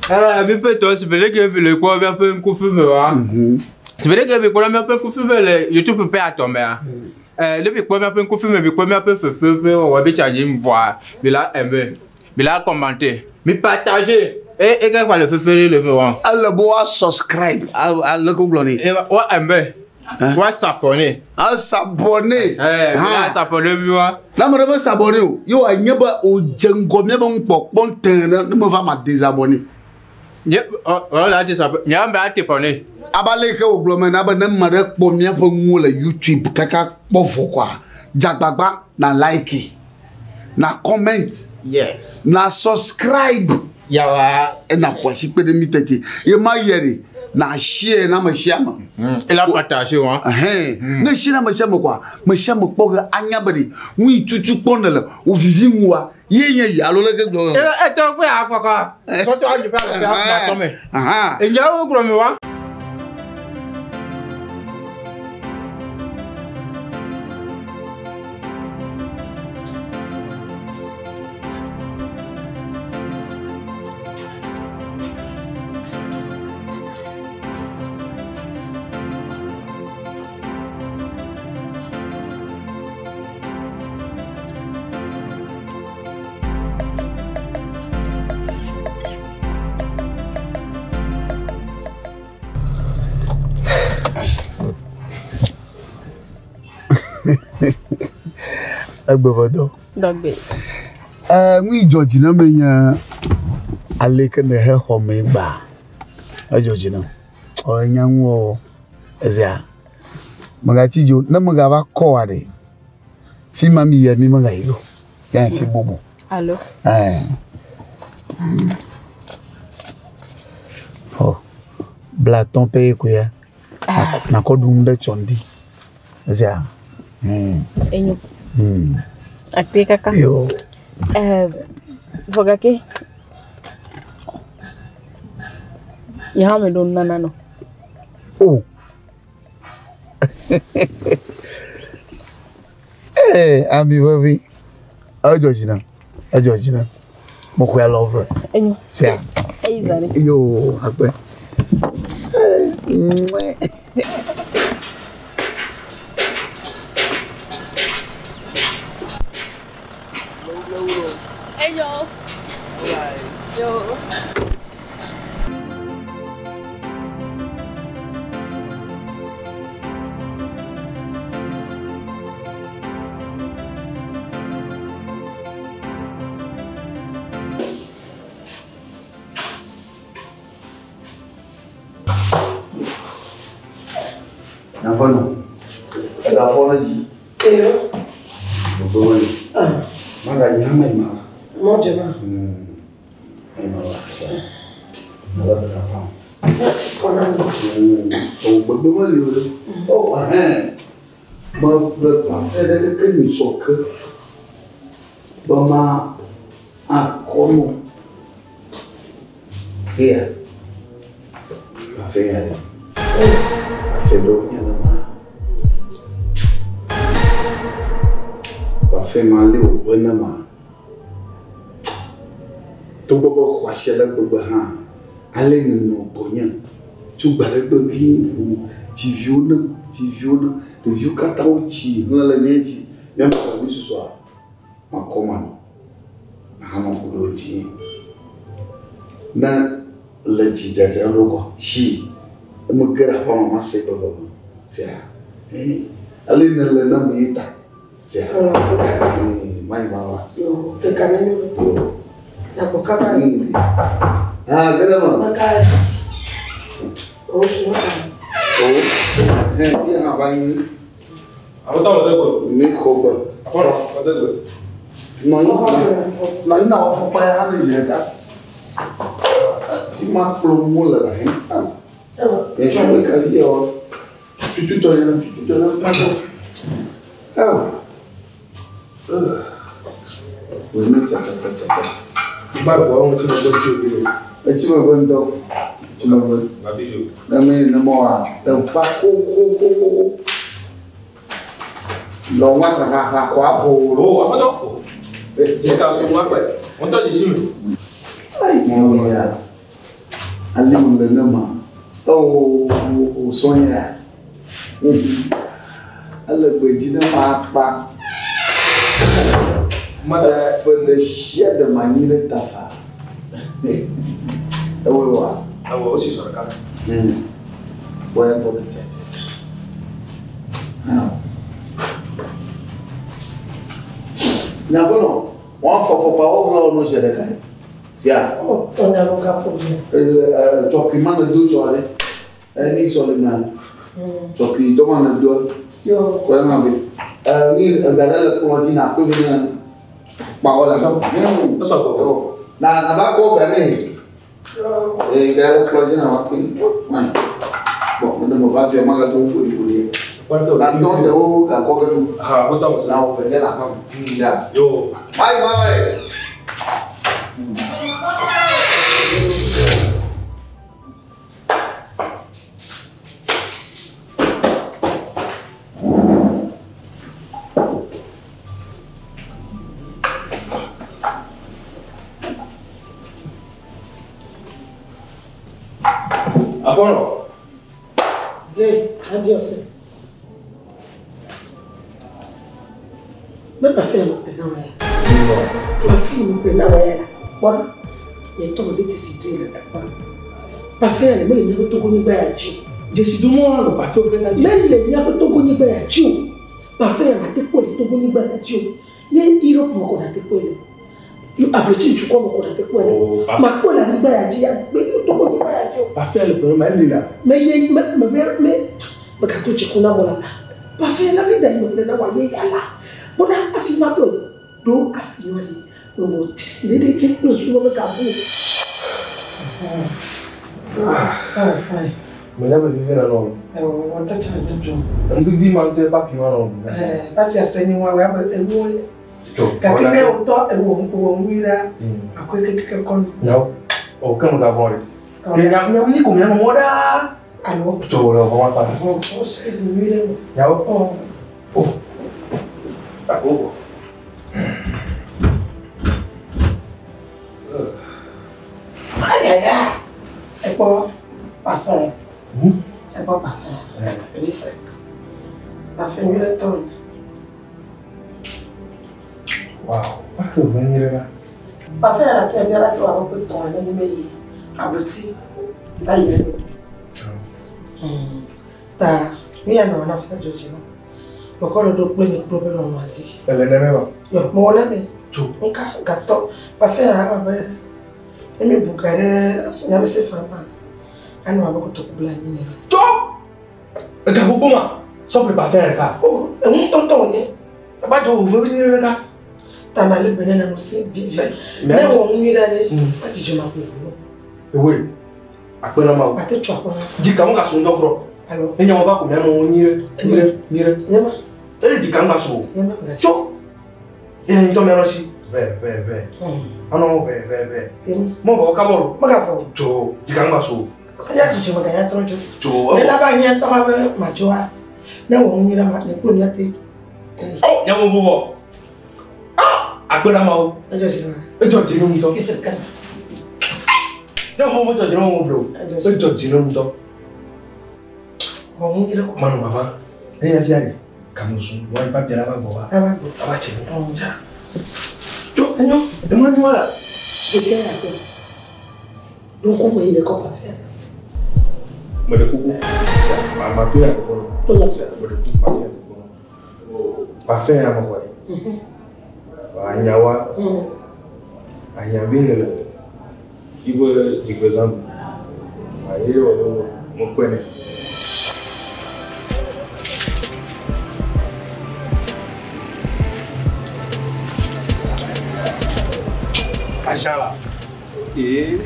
Mi ƒe tɔ si be ɖeke mi le kpɔ míaƒe ŋkufi me wa. Si be ɖeke mi kpɔ míaƒe ŋkufi me le YouTube ƒe atɔ mea. Ne mi kpɔ míaƒe ŋkufi me, mi kpɔ míaƒe fefe ƒe wɔwɔ bi tsa dzi vɔa, mi la aimer, mi la commenter, mi partager. E e ke kpa le fefe ɖe le me wa. Ele be woa subscribe ale ko gblɔ nɛ. Wa aimer. Wa s'abonner. A s'abonner. Mi la s'abonner mi wa. Ne ame ɖe me s'abonner o, ye wòanye be wòdze ŋgɔ míabe nukpɔkpɔ tẽ ɖe ne meva ma désabonner. Nye ɔ la désabonner. Nye ame ate bɔne. Abe ale yi ke wògblɔ me na be ne ame ɖe kpɔ míaƒe nuwo le YouTube kaka kpɔ vɔ koa, dze agbagba na like, na comment, Yes. na subscribe. Yawa. Ena ƒo asi kpe ɖe mí tete. Ye ma yɛ ɖe, na share na ame sia ame. Ela partage wa. Ɛhɛn. Ne share na ame sia ame koa, ame sia ame kpɔ ge anya be ɖe nu yi tutu kpɔ nèle wòvivi ŋuwòa, ye nye yi alo leke gblɔ. Etɔ kpe akpɔkɔ. Sɔtɔ anyi ƒe alɔ ƒe akpɔ me. Enyawo gblɔ mi wa. Egbe ƒe dɔ. Dɔgbe. Nu yi dzɔ dzi na me nye aleke nèhe xɔ mee gbã. Edzɔ dzi nam. Ɔ enya ŋuwɔwɔ. Ezea, megatsi dzi o. Ne megava kɔ wa ɖe, fi ma mi yia mi megayi ɖo. Ya fi bubu. Alo. Ɔ blatɔ̃ pɛ koe ya. Nakɔ ɖu nu ɖe tsɔ ŋdi. Ezea. Enyo. Akpe kaka. Yo. Vɔ gake nye hã meɖo nunana nɔ. O. Ee, ami vevi. Edzɔ dzi nam. Edzɔ dzi nam. Mexɔe alɔ ve. Enyo. Sea. Eyi zã ɖe. Yo, akpe. Mɔe. Enyo. Yo. Nyaƒenɔ, egafɔ ɖe dzi. Gbogbo wole. Magayi hã meyi ma va. Meyi ma va. Ale be nakpɔ. O gbegbe meli o ɖe. O ɛhɛn. Meƒle parfum ɖe keke nyitsɔ ke be ma akɔ nɔ. Eya. Parfum ya ɖe. Parfum ɖewo nye ne ma. Parfum ma li wòbe ne ma. Togbɔ be xɔasi ale gbegbe hã, ale nènɔ gbɔnye tso gbe aɖe gbe ʋĩi ʋu dzi viwo nam, dzi viwo nam. Ɖeviwo katã wotsi hlẽ le mía dzi. Míanɔ xɔ mi susɔa, makɔ ma nɔ. Ahanɔ ŋku ɖo dzi. Ne le dzi dzadzram ɖo kɔ, tsi. Ne mege ɖe aƒea me, mase gbegbe. Sea, ee, ale nèle nam ye ta. Sea, ee, mayi ma va. Yo. Ah, ge ɖe eme. O, hɛn, ye hã va nyi. Mi xɔ gbe. Nɔ anyi, nɔ anyi na wò afɔkpa ya hã ne zi ɖeka. Fi ma kplɔ ŋu le la hɛn. Yɛ fi ɖeka vi yɔ. Tututɔ yɛ, tututɔ yɛ, kpatɔ. Eo. Wòye mi tsa tsa tsa tsa tsa. Etsi megbe ŋutɔ. Etsi megbe. Ne mi ne mɔ wa, eva ko ko ko ko ko. Lɔ wa kaka kɔ avɔ wo. Ayi, mɔ ya. Ale wòle ne ma. Oh, sɔnya. Ele gbe dzi ne ma akpa. Efe ɖe sia ɖe ma anyi ɖe ta fa. Ewɔe wa. Ewɔ wosi sɔ ɖeka. Kpɔ ya gbɔ be tsa tsa tsa. Nyagbɔnɔ, wɔn fɔfɔkpawo ʋlɔ nu zi ɖeka. Sia. Tɔnya lɔ ga ƒo dzi. Tsɔkui ma ne do tsɔ ɖe. Eni sɔlime. Tsɔkui dɔ ma ne do. Yo. Kɔ ya ma be. Ni ega ɖe le kplɔ dzi na kpe ne kpawo le. Esɔ gbɔ. Na na ba kɔ ga ne. Ga le kplɔ dzi na ba kpe. Fine. Bon, ne me va fia ma ga to ŋku ɖi ɖi. Na tɔ te wo ga kɔ ge nu. Ha, wo tɔ mo Na wo fɛ la kɔ. Sia. Yo. Bye bye. Aƒenɔ. Hey, abiɔse. Me parfum no ƒle na wɔ ya. Parfum no ƒle na wɔ ya la. Kpɔna. Nye tɔ me tete si do le ekpɔ. Parfum ya le mele míaƒe togonyigba ya dzi o. Dzesidomɔ la nɔ parfum katã dzi. Mele míaƒe togonyigba ya dzi o. Parfum ya mate kpɔe le togonyigba ya dzi o. Ne Europe me ko nate kpɔe le. Ablotsi dukɔ me ko nate kpɔe le. Makpɔe le anyigba ya dzi ya gbe togonyigba ya dzi o. Parfum le ƒle ma eli la. Me ye me me me me megato dziku na mo la. Parfum la fi da yi me ƒle na wɔ ye ya la. Kpɔɖa afi ma ƒle ɖo afi ma li. Mewɔ tisi ɖe ɖe ti kple susu be megabu o. Ah, fine. Menya be vivi na nɔ. Ɛwɔ wɔn tɔ tsa ne dzɔ. Enu vivi ma ŋutɔ papi ma nɔ. Ɛɛ papi atɔ nyi wa wɔ abe ewo ye. Tso. Gake ne wotɔ ewɔ ewɔ ŋui la, akɔe kekeke kɔ nu. Nyawo. O ke me gavɔ ɖe. Ke nya nya ni ko mia nɔ wɔ ɖaa. Alo. Tso le vɔ ma kpa. O surprise nyui ɖe me. Nyawo. O. Ako. Ayaya. Ekpɔ parfum. Ekpɔ parfum. Lise. Parfum nyui ɖe tɔ. Wow. Ake wo nyi ɖe la. Parfum la se fia la to abe ƒe tɔn ene nye me yi ablotsi va yi eme. Ta mi ya nɔ na fia dzɔdzi na. Mekɔ ɖe ɖo kple nye kple ƒe nɔnɔa dzi. Ele nene ma. Yɔ mewɔ na me. Tso. Nka gatɔ parfum ya abe ne mi bu ga ɖe nyabe sefa ma anɔ abe kotoku bla anyi nene. Tso. Ega gbogbo ma. Sɔ ƒle parfum ɖeka. O enu ŋutɔŋutɔ wònye. Eba dzo wo me nyi ɖeka. Ta na le bene na nu si vivi. Ne wɔ nu nyui ɖe ɖe, adzidzɔ ma ƒo ʋu. Ewoe. Akpe na ma wo. Ate tso akpɔ hã. Dzika mo gaso ŋdɔ korɔ. Alo. Ne nya va ko mia nɔ nyi ɖe nyi ɖe nyi ɖe. Nyema. Eye dzika ŋgba so. Nyema. Tso. Eye ŋutɔ mia nɔ tsi. Vɛ vɛ vɛ. Anɔ vɛ vɛ vɛ. Mɔ vɔ kabɔ lo. Megavɔ. Tso dzika ŋgba so. Enya dzidzɔ me ganya trɔ dzo. Tso. Ne la va nye tɔ ma be madzoa. Ne wɔ nu nyui ɖe ma ne kple mia te. Ɔ nya mo vɔ. Ah akpe na ma wo. Edzɔ dzi na. Edzɔ dzi na ŋutɔ. Kisi kan. Ne mo mo dzɔ dzi na wo blo. Edzɔ dzi na ŋutɔ. Wɔ nu nyui ɖe ko. Manu mava. Eya fia ɖe. Kamusu wa iba bia la va gbɔ wa. Ava gbɔ. Ava tse nu. Tsa. Tso enyo. Ema nyo la. Eke ya ko. Ɖo me yi le kɔ parfum. Me ɖe kuku. Ma ma to ya teƒe nɔ. To ya. Me ɖe kuku ma to ya teƒe nɔ. Parfum ya me xɔe. Anyawa. Ahiã be le yiƒe dzigbezã ɖu. Aye wɔ be mekɔe nɛ. Ashala. Ee,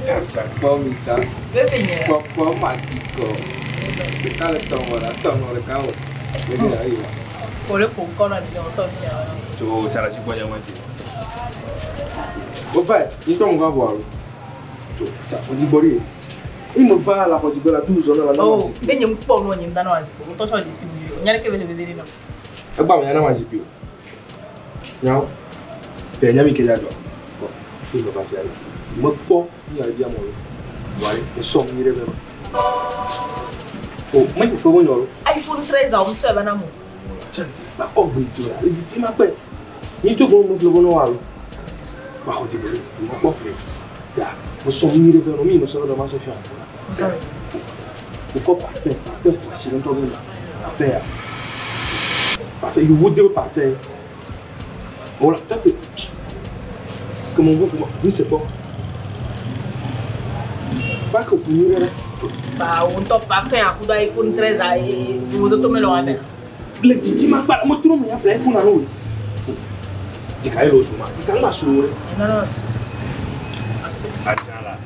kpɔ mi ta. Kpɔkpɔ ma dzi kɔ. Ɖeka le tɔmɔ la tɔmɔ ɖeka wɔ. Bebe la yi wa. Ole ƒo ŋkɔ na dzi sɔ fia. Tso tsala tsi gbɔ nya ma dzi. O va yi ŋutɔ mo va vɔ alo. Tso tsa xɔdzi gbɔ ɖe. Eyi me va la xɔdzi gbɔ la tu zɔ na la na ma Oh, zikpui. ne nye ŋkpɔ nu nye ŋda na zikpui. Ŋutɔ tsɔ dzesi mi. Nya ɖeke be le veve ɖe na. Egba me nya na ma zikpui o. Nyawo. Fɛ nya mi ke ya dzɔ. Bɔn, eyi me va fia ɖe. Mekpɔ nu ya bia mɔ lo. Wari, sɔ mi yɛrɛ bɛ. O, ma yi fɔ ko ɲɔ. iPhone 13 a o sɔ bana mo. Chanti, ma kɔ gbe dzo la, edidi ma kpɛ. Ni to ko mo filo ko no wa lo. Ma xɔ di bolo, ma kpɔ fle. Ya, mo sɔ mi yɛrɛ bɛ no, mi mo sɔ dɔ ma sɔ fiyan. O kɔ parfum, parfum to asi ŋutɔ bɛ na. Parfum ya. Parfum, yovo de parfum. Voilà, toi tu. Comment on voit, oui c'est bon. Pas que vous n'y Ba o ŋutɔ parfum akudo iPhone 13 a e vovototo mele wa me. Le didi ma gba, mo trɔ mo ya ƒle iPhone alo. Dzika ye le o suma, dzika ŋgba su o. Non non. Adza la,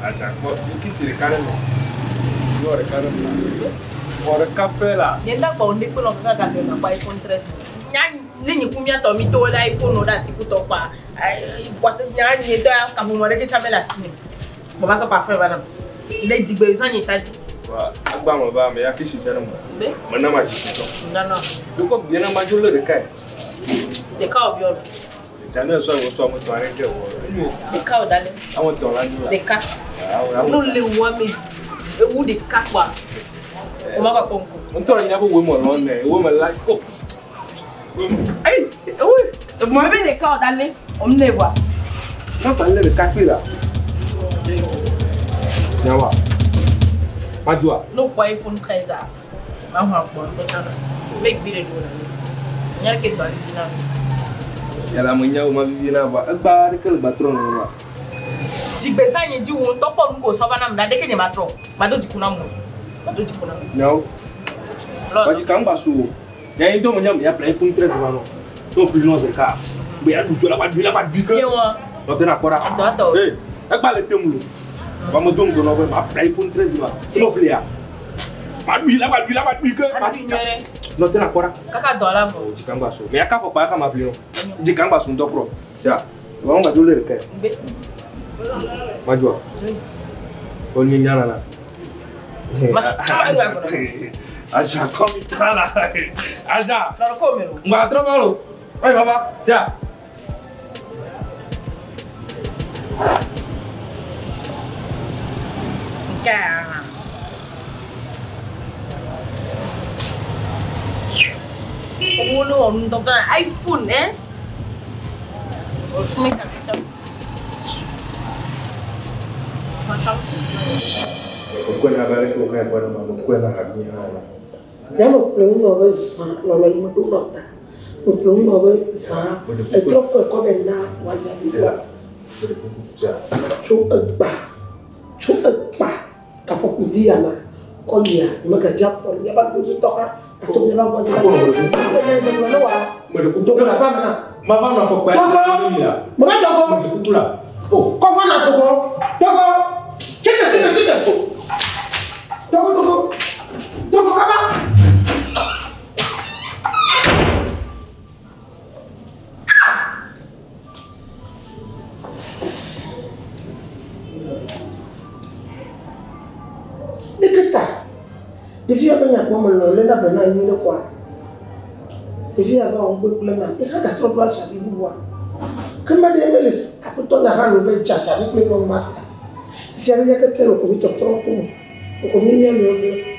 adza kpɔ kisi ɖeka ɖe me. Yɔ ɖeka ɖe me. Xɔ ɖeka pɛ la. Nye ŋutɔ kpɔ ŋdi kple kaka gake ma kpɔ iPhone 13. Nya ne nye ku miatɔ mi to le iPhone ɖe asi kutɔ kpa. Nya nye tɔ ya kaƒomɔ ɖeke tsã mele asi me. Bɔn ma sɔ parfum va nam. Le dzigbe zã nye tsa dzi. Wa agba me va me ya kisi tse ɖe me. Be? Me na ma dzi tɔ. Non non. Wokɔ gbe na ma dzo le ɖeka ye. Ɖeka wò biɔ lo. Dza ne sɔ wo sɔ ame tɔ aɖe ke wɔ. Ɖeka wò da le. Ame tɔ la dzo la. Ɖeka. Awo Nu le wɔ ame ewu ɖeka kpɔa. O ma kɔ kpɔ ŋku. Ŋutɔ le nya be wo me lɔ ne, wo me la ko. Ayi, ewo, Mɔ be ɖeka wò da le. O mu ne voa. Na fa le ɖeka kpi la. Nyawa. Ma dzoa. No kpɔ iPhone 13 a. Ma xɔ akpɔ ŋutɔ tsã na. Me gbi ɖe ɖo la. Nya ɖeke dɔ vivi na mi. Yàrá me nya wo ma vivi na va. Egba ɖeke le gbatrɔ nɔ wa. Dzigbezã nye dzi wo ŋutɔ kpɔ nu ko sɔ va na mi ɖa ɖeke nye ma trɔ. Ma do dziku na mo. Ma do dziku na mo. Nyawo. Lɔ. Wa dzika ŋgba su o. Nya yi ŋutɔ me nya me ya ƒle iPhone 13 va nɔ. No ƒli nɔ zeka. Gbe ya ɖu la wa ɖui la wa ɖui ke. Ye wɔ. Nɔte na kpɔ ɖa. Dɔ atɔ. Ee, egba le tem lo. Wa me do ŋgɔ nɔ be ma ƒle iPhone 13 va. No ƒli ya. Ma ɖui la wa ɖui la wa ɖui ke. Aɖui nyuie ɖe. Nɔte na kpɔ ɖa. Kaka dɔ la vɔ. O dzika ŋgba su. Me ya ka fɔkpa ya ka ma ƒli nɔ. Dzika ŋgba su ŋutɔ kura. Sia. Wa ŋgba dzo le ɖeka. Be. Ma dzoa. O nye nya nana. Ma tso ŋgba gbɔdɔ. Aja kɔ mi ta la. Aja. Lɔrɔ ko mi lo. Ŋgba trɔ va lo. Oye baba. Sia. Nka. Owó ní ọ̀run dandan iPhone ẹ́. Oṣù mẹ́ta mẹ́ta. Okwena ba le ko ka bona ma okwena ha mi ha la. Ya me ƒle ŋu nɔ be zã lɔlɔ yi me ɖo nɔ ta. Me ƒle ŋu nɔ be zã etrɔ kɔe kɔ be na wòadza bi wa. Tso egba tso egba kaƒoƒo di ya ma kɔ yia megadze afɔ le miaba gbedzi tɔ hã ato miaba gbɔ dzi. Megblɔ ne wa dogo la va me na. Ma va na fɔkpa. Dogo mebe dogo Kula. Oh. kɔkɔ na dogo dogo tsite tsite tsite dogo dogo dogo kaba. Ɖeke ta ɖevia be nyakpɔ me lɔ lé na be na nyui ɖe kɔa ɖevia be wɔm gbegblẽ ma eha gatrɔ ɖo asabi bubua ke ma ɖe mele aƒetɔ na hã lo be dze asabi kple nyɔnu ma fia fia be keke le komi tɔtrɔ ko me komi mía nɔewo gblẽ.